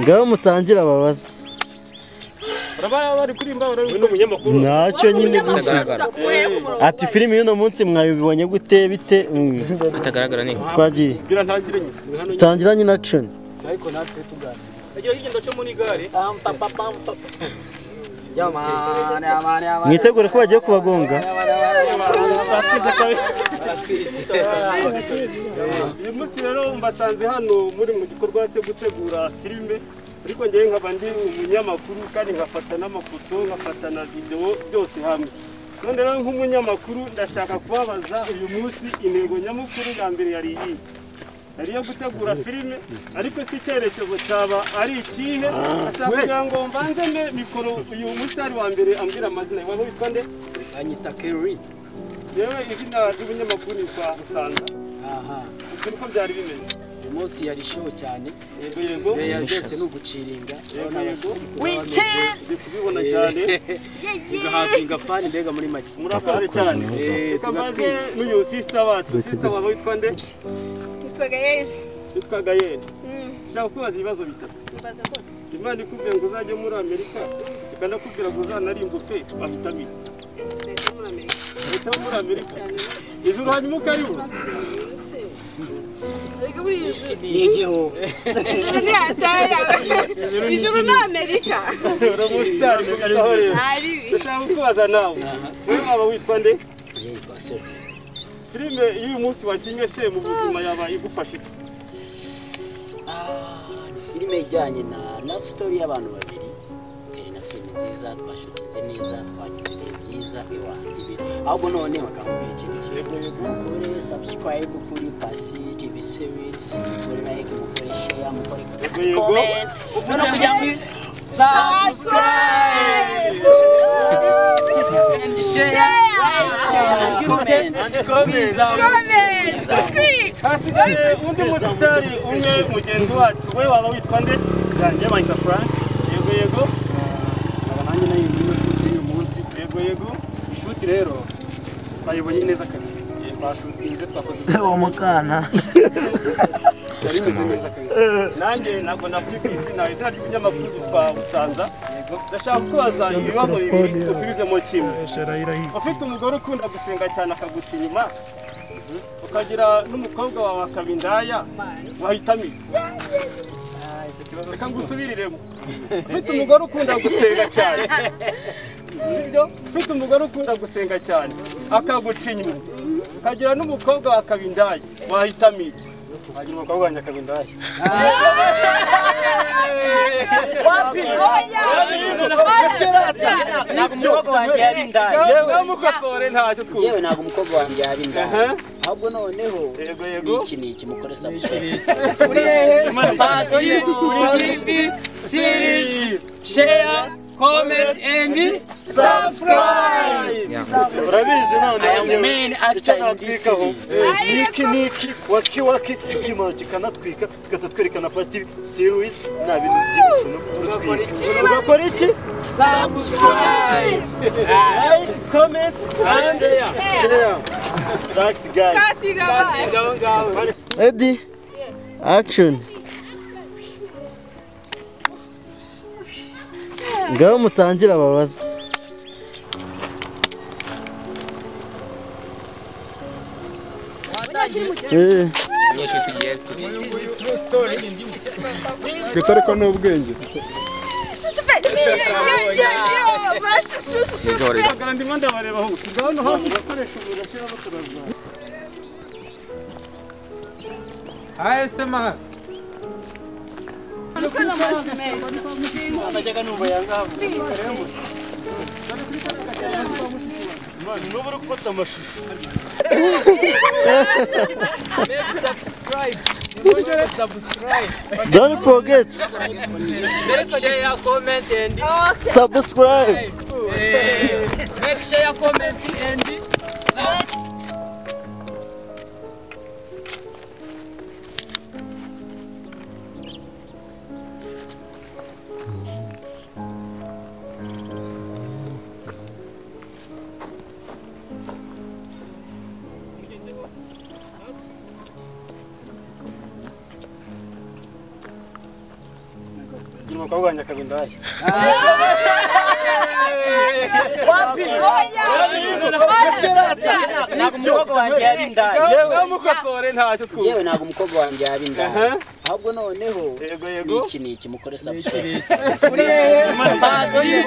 Ngaho mutangira babaza. Ntacyo nyine gusa. Ati filime y'uno munsi mwabibonye gute bite? Atagaragara ni. Twagiye. Tangira nyine action. Ariko natwe tuganira. Mwitegure ko bagiye kubagonga. Uyu munsi rero mbasanze hano muri mu gikorwa cyo gutegura filime, ariko ngewe nkaba ndi umunyamakuru kandi nkafata n'amafoto, nkafata na video byose hamwe. None rero nk'umunyamakuru ndashaka kubabaza uyu munsi intego nyamukuru ya mbere yari iyi. Yari iyo gutegura filime, ariko si icyerekezo cyaba ari ikihe? Ashaka kugira ngo mbanze mbe mikoro uyu musitari wa mbere ambwira amazina. Waba witwa nde? Anyita Kerry. Yewe izina ry'ubunyamakuru nitwa Busanza. Aha. Uko byari bimeze? Uyu munsi yari show cyane. Yego yego. Byose ni uguciringa. Ndi kubibona cyane. Tugahavinga fani mbega muri make. Murakoze cyane. Tumaze n'uyu sister wacu. Sister wawe witwa nde? Nitwa Gayeri. Witwa Gayeri. Nshaka kubaza ibibazo bitatu. Mbaza kose. Imana ikubwiye ngo uzajye muri Amerika, ikanakubwira ngo uzanarimbuke, wahitamo iki? Wahitamo muri Amerika. Ijuru hanyuma ukaribuza. Ni igihugu. Ijuru ni hatari. Ijuru ni Amerika. Uramusitari kubitaho rero. Ndashaka kukubaza nawe. Wowe waba witwa nde? Yitwa Sero. Filime y'uyu munsi wakinnye se mu buzima yaba igufasha iki? Ni filime ijyanye na love story y'abantu babiri. Kari na filime nziza, twashutinze neza, twagize ibihe byiza, ewa ibintu. Ahubwo none bakakubwira ikintu kimwe. Mukore subscribe kuri Pasi TV series, mukore like, mukore share, mukore comment. Noneho kugira ngo subscribe and share, like, share and comment. Comment. Hasigaye undi musitari umwe mugenzi wacu, we waba witwa nde? Yanjye banyita Frank. Yego yego. Nkaba nanjye nayo muri shoot y'uyu munsi. Yego yego. Ishuti rero twayibonye neza kabisa. Twashutinze twakoze. Uwo mukana. Byari bimeze neza kabisa. Nanjye ntabwo nakwibwira izina, izina ry'umunyamakuru yitwa Busanza. Ndashaka kubaza ibibazo bibiri usubizemo kimwe. Ufite umugore ukunda gusenga cyane akaguca inyuma, ukagira n'umukobwa wawe akaba indaya, wahitamo iki? Reka ngusubiriremo. Ufite umugore ukunda gusenga cyane, sibyo? Ufite umugore ukunda gusenga cyane akaguca inyuma, ukagira n'umukobwa wawe akaba indaya, wahitamo iki? Wagira umukobwa wanjye akaba indaya. Ntabwo umukobwa wanjye yaba indaya. Yewe mukosore ntacyo twumva. Yewe ntabwo umukobwa wanjye yaba indaya. Ahubwo noneho Yego yego. iki ni iki mukore subscribe. Pasi TV series, share, comment and Subscribe. Urabizi none I am main icyo actor in this natwikaho series. niki niki waki waki tukimara kikanatwika tugahita twerekana Pasi TV series nta bintu by'imikino. Ugakora iki? Subscribe. Like, comment and share. Thanks guys. Kati. Ready? Action. Ngaho mutangira babaza. This is a true story. Ariko ni ubwenge. Ndimo ndabareba aho. Hano hafi bakoresha uburasira baturarwa. ASMR. N'ubu uri gufata amashusho. Make subscribe. Subscribe. Don't forget. Make share, comment and subscribe. Make share, comment and subscribe. Umukobwa wanjye akaba indaya. Wapi? Ntabwo umukobwa wanjye yaba indaya. Yewe mukosore ntacyo twumva. Yewe ntabwo umukobwa wanjye yaba indaya. Ahubwo noneho niki niki mukore subscribe. Pasi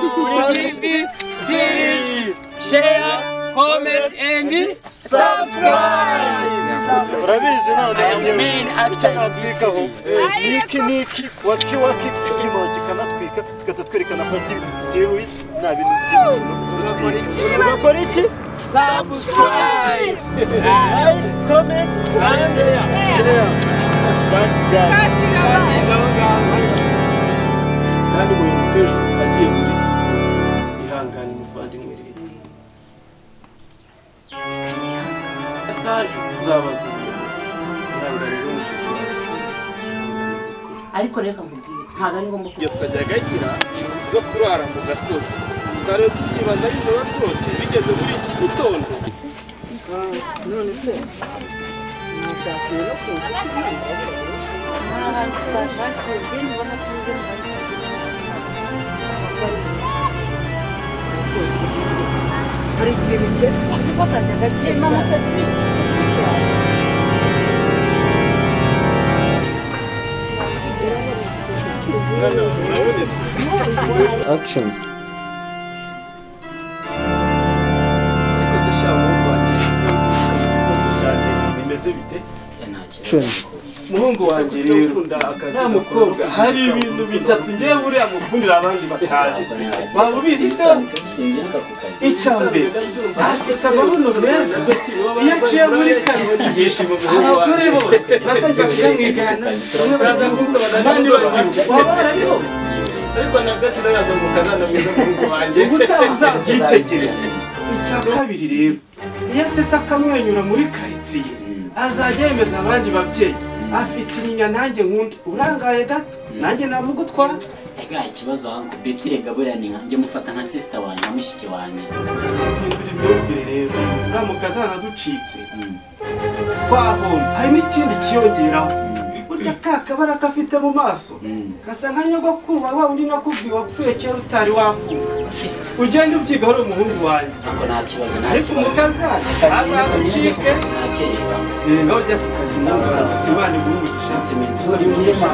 TV series, share, comment and subscribe. Urabizi none main actor natwikaho niki niki waki waki tukimara kikanatwika tugahita twerekana Pasi series nta bintu by'imikino. Ugakora iki? Subscribe, like, comment and share. Thanks guys. Kandi muyoboke ejo agiye muri siporo. Ihangane muvandimwe rero. Ataje tuzabaza ubuyobozi. Ihangane rero mushiki wacu. Ariko reka nkubwire ntabwo ari ngombwa ko Yesu ajyaga agira zo kurara mu gasozi. Twari tubyibaza nijoro rwose bigeze muri iki gitondo. None se nashakiye no ku nshuti hari ikintu cye Action. Ariko se sha muhungu wanjye cyane bimeze bite? Action. Muhungu wanjye rero nta mukobwa hari ibintu bitatu ngiye buriya mukundira abandi batazi. Waba ubizi se? Icya mbere afite amabuno meza iyo aciye muri karitsiye abagore bose batangira kumwigana abandi waba warabibonye. Ariko nabwo ati nayaza ngo kazana mwiza muhungu wanjye ubutaha uzabyitegereze. Icya kabiri rero iyo asetse akamwenyura muri karitsiye azajya yemeza abandi babyeyi afite inyinya nanjye nkunda urangaye gato nanjye namugutwara. Ega ikibazo hangu Betty Gaburira ni nkanjye mufata nka sister wanjye mushiki wanjye. Hindura imyumvire rero uriya mukazana ducitse twahomba. Hari n'ikindi kiyongeraho burya ka kabara kafite mu maso gasa nka nyogokuru wa wundi nakubwiye wapfuye kera utari wavuka. Ugende ubyiga wari umuhungu wanjye. Ariko nta kibazo nta Ariko kibazo. umukazana azagucike. Nakerewe. Ngaho ujya ku kazi nawe Imana iguhe umugisha.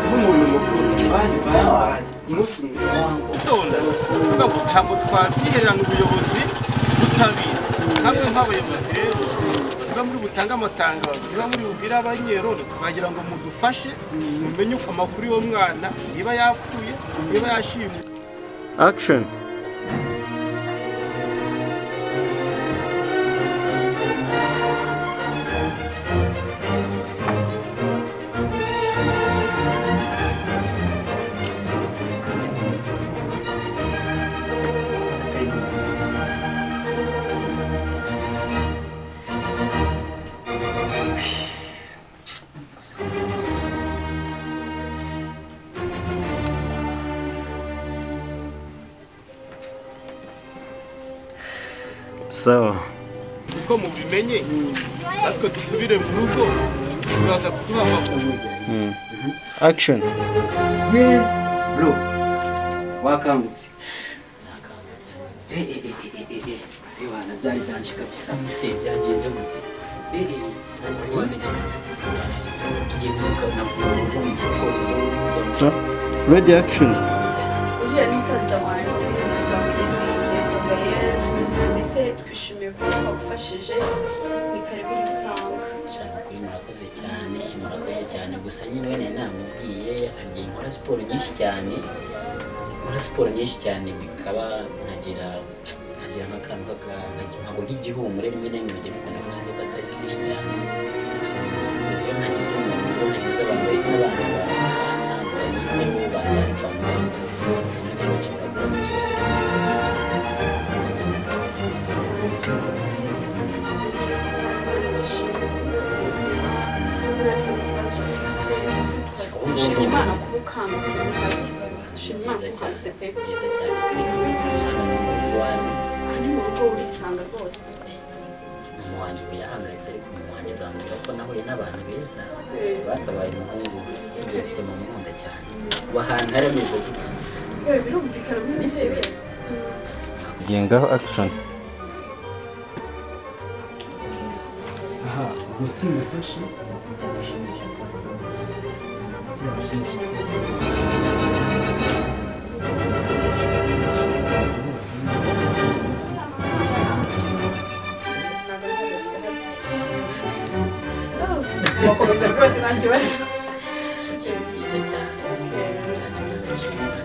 Nk'umuntu mukuru bayi bayi bayi umunsi mwiza. Gutonda kuvuga ngo ntabwo twabyihererana ubuyobozi butabizi. Nkamwe nk'abayobozi rero niba muri butange amatangazo niba muri bubwire abanyerondo twagira ngo mudufashe mumenye uko amakuru y'uwo mwana niba yapfuye niba yashimwe. Action. Sawa. Uko mubimenye natwe dusubire mu rugo turaza kuduha amakuru. Action. Ye bro wakangutse. Ewana byari danje kabisa. Se byagenze gute? Byibuka navuye mu rugo mu gitondo. Ready action. Uriya ni musaza wanjye witwa yitwa Gael. Mbese twishimiye kuba twagufashije ni karibu urisanga. Shaka kuri murakoze cyane murakoze cyane gusa nyine wene namubwiye agiye nkora siporo nyinshi cyane nkora siporo nyinshi cyane bikaba nkagira nk'akantu nkago nk'igihumure rimwe na rimwe bijya bikunda gusa ariko atari kenshi cyane gusa iyo nagize umuntu iyo nagize abantu bari n'abantu bakanya ngo banyiteho banjyane kwa muganga rimwe na rimwe nshobora guhura n'ikibazo. Nta kindi kibazo ufite. Dushimye Imana kuba ukangutse nta kibazo. Dushimye Imana kuba ukangutse pe. Byiza cyane pe. Hano ni mu rugo iwanyu. Aha ni mu rugo urisanga rwose. Ni mu Wanjye ubu yahangayitse, ariko mama wanjye nzamubwira ko nahuye n'abantu beza batabaye umuhungu we. Njye mfite mama unkunda cyane. Wahantu harameze gutya. Yewe, birumvikana muri serious. Gengaho action. Aha, gusa imufashe kirabashimisha rwose, rwose bisanzwe. Wakomeza rwose, nta kibazo. Byiza cyane cyane, ndabishimira.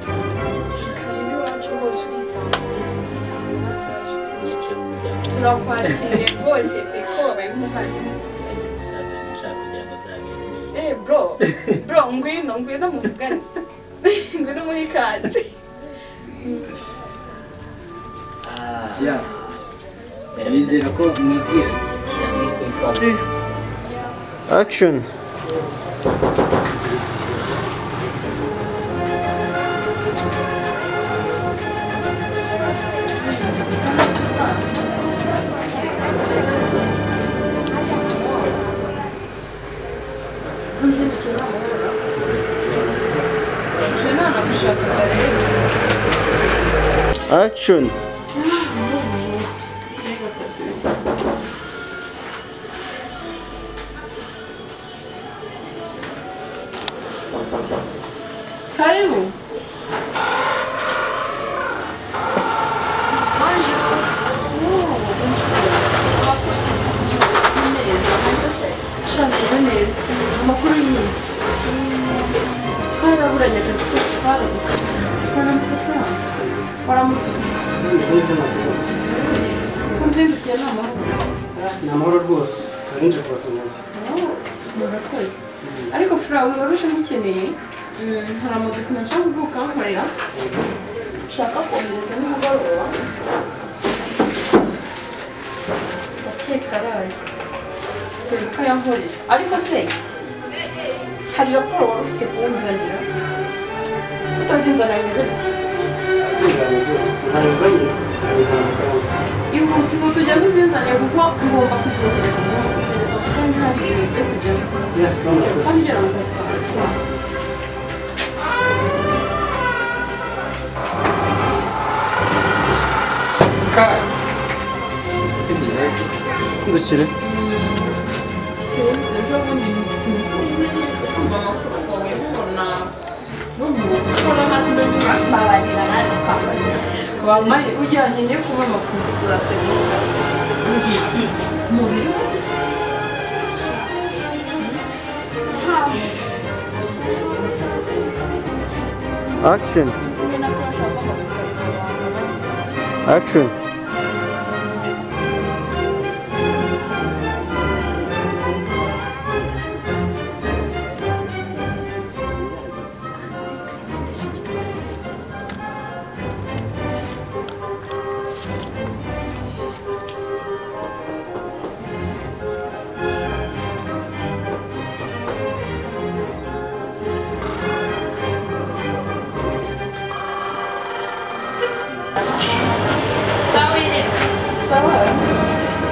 Karibu iwacu rwose, urisanzuye, urisanzuye, nta kibazo. Nyakira mu muryango. Turakwakiriye rwose pe, ko wabaye nk'umuvandimwe. Nanjye umusaza wanjye nshaka kugira ngo azabe. Eh bro, bro, ngwino, ngwino muvugane, ngwino muhe ikaze. Ya, bizera ko mwibwira. Action. Nzindukira amahoro, uje nanagushakaga rero. Action. Mbega akazi! Karibu. Bonjour. Oh, bonjour. Neza, meze sha, meze neza. Amakuru y'iminsi? Twaraburanye, akazi ko twaraduka. Twaramutse Frank. Waramutse. Meze neza, nta kibazo. Uzindukiye ni amahoro? Ni amahoro rwose, nari nje kubasuhuza. Oh, murakoze. Ariko Frank, wari uje nkukeneye. Hari amadokima nshaka kuvuga ukankorera, nshaka kohereza nimugoroba. Ndakeka araye kereka yankorera. Ariko se hari raporo wari ufite kunzanira, utazinzanira bimeze bite? Nzanye byose, nzanye, nzanye mu kanya. Ihute, ihute ugende uzinzaniye, kuko ngomba kuzohereza, ngomba kuzohereza kuko hari ibintu bigiye kujyamo. Ya, sawa, murakoze. Kandi ugera mu kazi kawe sawa. Ndukire. Sinzi, ejo bundi sinzi kumva amakuru ngo wibona n'umuntu ukora ntakumenya. Babarira nawe ukambarira. Wambaye ujyanye ngiye kuba amakuru uraseguka umubiri wose. Action. Kumwe na crush agomba kuvuga. Action. Sawa, sawa.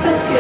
Parce que